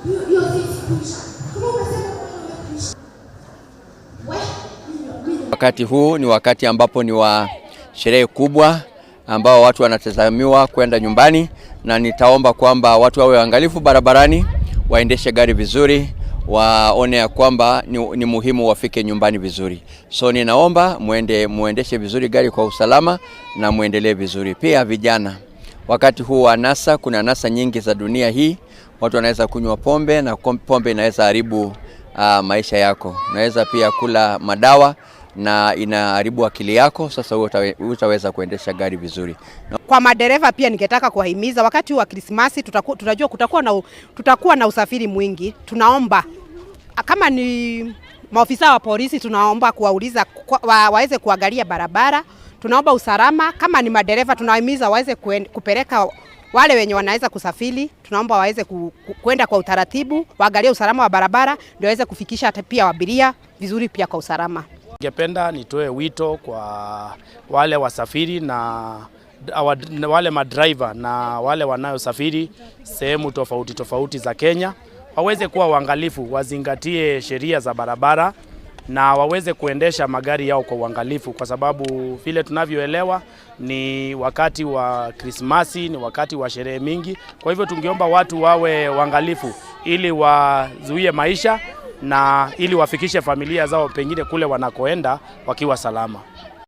Hiyo sisi kuisha. Kama umesema umekwisha. We, mimi Wakati huu ni wakati ambapo ni wa sherehe kubwa ambao watu wanatazamiwa kwenda nyumbani, na nitaomba kwamba watu wawe waangalifu barabarani, waendeshe gari vizuri, waone ya kwamba ni muhimu wafike nyumbani vizuri. So ninaomba muendeshe vizuri gari kwa usalama na muendelee vizuri. Pia vijana, wakati huu wa anasa, kuna anasa nyingi za dunia hii, watu wanaweza kunywa pombe na pombe inaweza haribu maisha yako. Unaweza pia kula madawa na inaharibu akili yako. Sasa utaweza kuendesha gari vizuri. Kwa madereva pia ningetaka kuwahimiza wakati wa Krismasi tunajua tutakuwa na usafiri mwingi. Tunaomba kama ni maofisa wa polisi, tunaomba kuwauliza waweze kuangalia barabara. Tunaomba usalama. Kama ni madereva, tunawahimiza waweze kupeleka wale wenye wanaweza kusafiri, tunaomba waweze kuenda kwa utaratibu, waangalie usalama wa barabara ndio waweze kufikisha hata pia abiria vizuri pia kwa usalama. Ningependa nitoe wito kwa wale wasafiri na wale madriver na wale wanayosafiri sehemu tofauti tofauti za Kenya waweze kuwa waangalifu, wazingatie sheria za barabara na waweze kuendesha magari yao kwa uangalifu, kwa sababu vile tunavyoelewa ni wakati wa Krismasi, ni wakati wa sherehe mingi. Kwa hivyo tungeomba watu wawe waangalifu ili wazuie maisha na ili wafikishe familia zao pengine kule wanakoenda wakiwa salama.